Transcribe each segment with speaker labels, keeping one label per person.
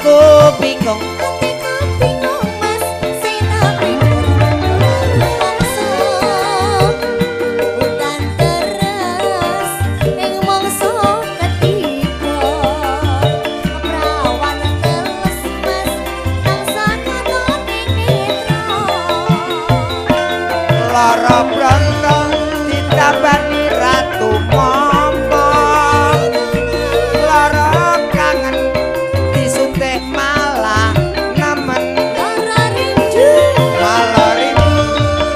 Speaker 1: Atiku bingung.
Speaker 2: Atiku bingung Mas, sing tak pikir mongso udan deres ing mongso ketiga. Prawan teles Mas, tansah katon ing netra.
Speaker 1: Lara bronto ditambani Ratu Mompo. Lara kangen disuntik malah nemen.
Speaker 2: Lara rindu,
Speaker 1: Malah rindu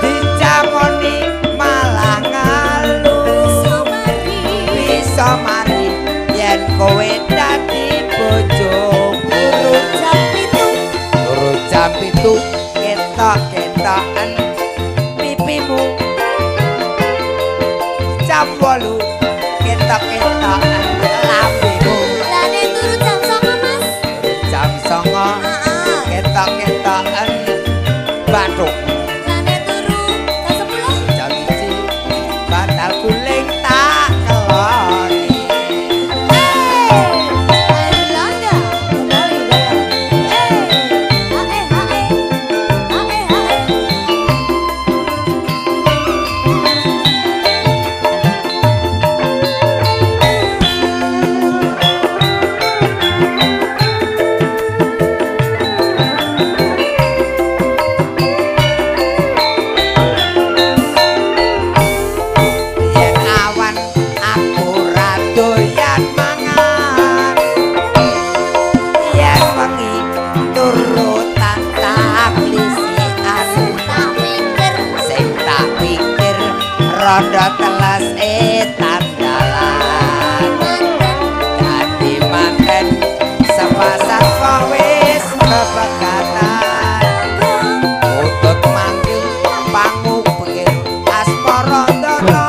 Speaker 1: dicamoni malah ngalu.
Speaker 2: Somari,
Speaker 1: Bisa mari yen kowe dadi bojoku.
Speaker 2: Jam 7,
Speaker 1: Turu jam 7 ketok-ketoken pipimu. Jam 8 ketok-ketoken lambemu.
Speaker 2: Lah nek turu jam 9 Mas.
Speaker 1: Turu jam 9
Speaker 2: Heeh.
Speaker 1: ketok-ketoken bathuk.
Speaker 2: Lah nek turu jam 10.
Speaker 1: Jam 1 bantal guling tak keloni.
Speaker 2: Erlangga kembali datang. Hae hae hae hae.
Speaker 1: Yen awan aku ra doyan mangan. Yen wengi turu tak klisikan.
Speaker 2: Tak pikir
Speaker 1: Sing tak pikir rondo teles etan dalan.
Speaker 2: Manten,
Speaker 1: Dadi manten sepasang wis bebegatan. Utut manggil pangupir asmara ndara.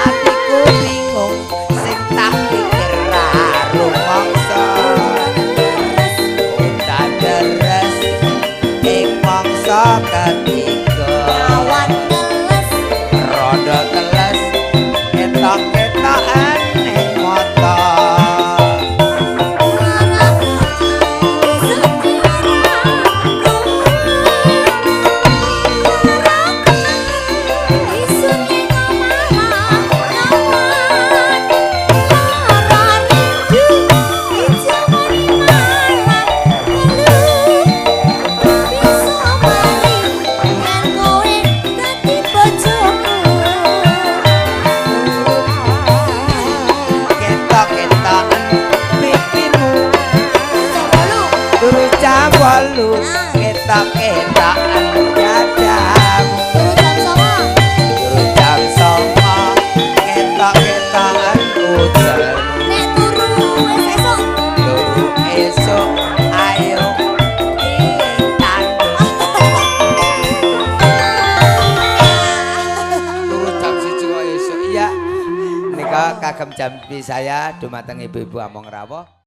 Speaker 1: Atiku bingung sing tak pikir ra rumangsa. Udan deres ing mangsa ketiga.
Speaker 2: Awan teles,
Speaker 1: Rondo teles ketok-ketokan ing mata.
Speaker 2: Lara sedih ora kuat. Lara disuntik malah nemen. Lara rindu dijamoni malah ngeluh. Bisa mari yen kowe dadi bojoku.
Speaker 1: Ketok-ketokan pipimu.
Speaker 2: Jam 8.
Speaker 1: Turu jam 8 ketok-ketokan dadamu.
Speaker 2: Turu jam 9.
Speaker 1: Turu jam 9 ketok-ketokan udelmu.
Speaker 2: Nek turu wis esuk.
Speaker 1: Turu esuk ayo tanduk. Turu jam 1 kok esuk. Iya. Nika kagem jampi saya dumateng ibu-ibu Among Rawuh.